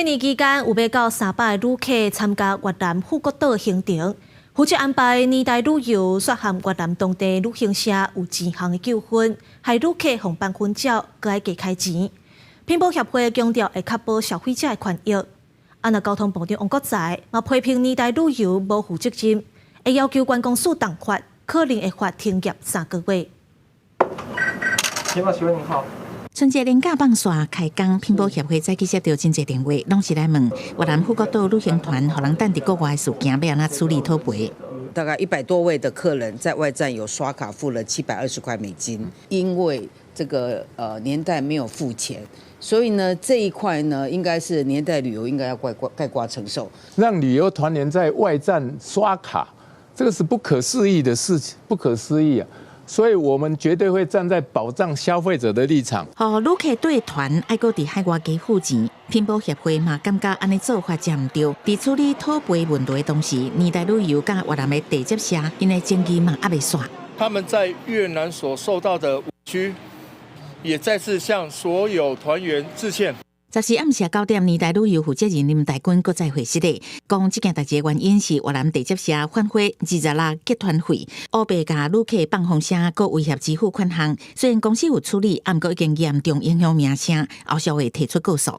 過年期間有欲到300个旅客參加越南富國島行程，負責安排年代旅遊涉嫌越南當地旅行社有錢項的糾紛，害旅客予放薰鳥，閣愛加開錢。品保協會強調會確保消費者的權益。啊，若交通部長王國材嘛批評年代旅遊無負責任，會要求觀光署重罰，可能會罰停業3個月。品保協會您好。春節連假放煞開工，品保協會早起接到真濟電話，攏是來問越南富國島旅行團予人等佇國外的事件，欲按怎處理討賠。大概100多位的客人在外站有刷卡付了720塊美金，因為這個年代沒有付錢，所以呢這一塊呢應該是年代旅遊應該要概括承受。讓旅遊團員在外站刷卡，這個是不可思議的事情，不可思議啊！所以我們絕對會站在保障消費者的立場。予旅客綴團愛閣佇海外加付錢，品保協會嘛感覺按呢做法誠毋對。佇處理討賠問題的同時，年代旅遊佮越南的地接社，𪜶的爭議嘛猶未煞。他們在越南所受到的委屈，也再次向所有團員致歉。14暗時9點，年代旅遊負責人林大軍閣再回釋咧，講這件代誌的原因是越南地接社反悔26結團費，烏白共旅客放風聲，閣威脅支付款項。雖然公司有處理，毋過已經嚴重影響名聲，後續會提出告訴。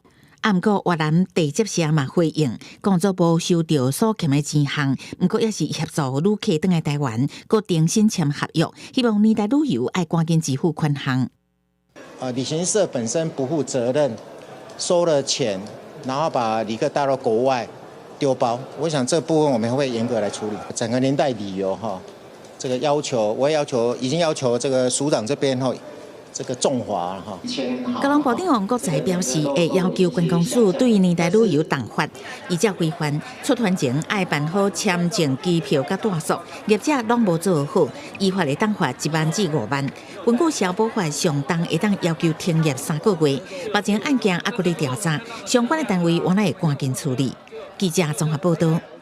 毋過越南地接社嘛回應，講做無收著所欠的錢項，毋過也是協助旅客轉來台灣，閣重新簽合約，希望年代旅遊愛趕緊支付款項。啊，旅行社本身不負責任。收了錢，然後把旅客帶到國外丟包，我想這部分我們會嚴格來處理。整個年代旅遊哈，這個要求，我要求已經要求這個署長這邊哈，這個重罰哈。交通部長王國材表示，會要求觀光署對年代旅遊重罰，依照規範，出團前愛辦好簽證、機票佮住宿，業者攏無做好，依法會當罰1萬至5萬。根據消保法，上重會當要求停業3個月。目前案件猶閣咧調查，相關的單位原來會趕緊處理。記者綜合報道。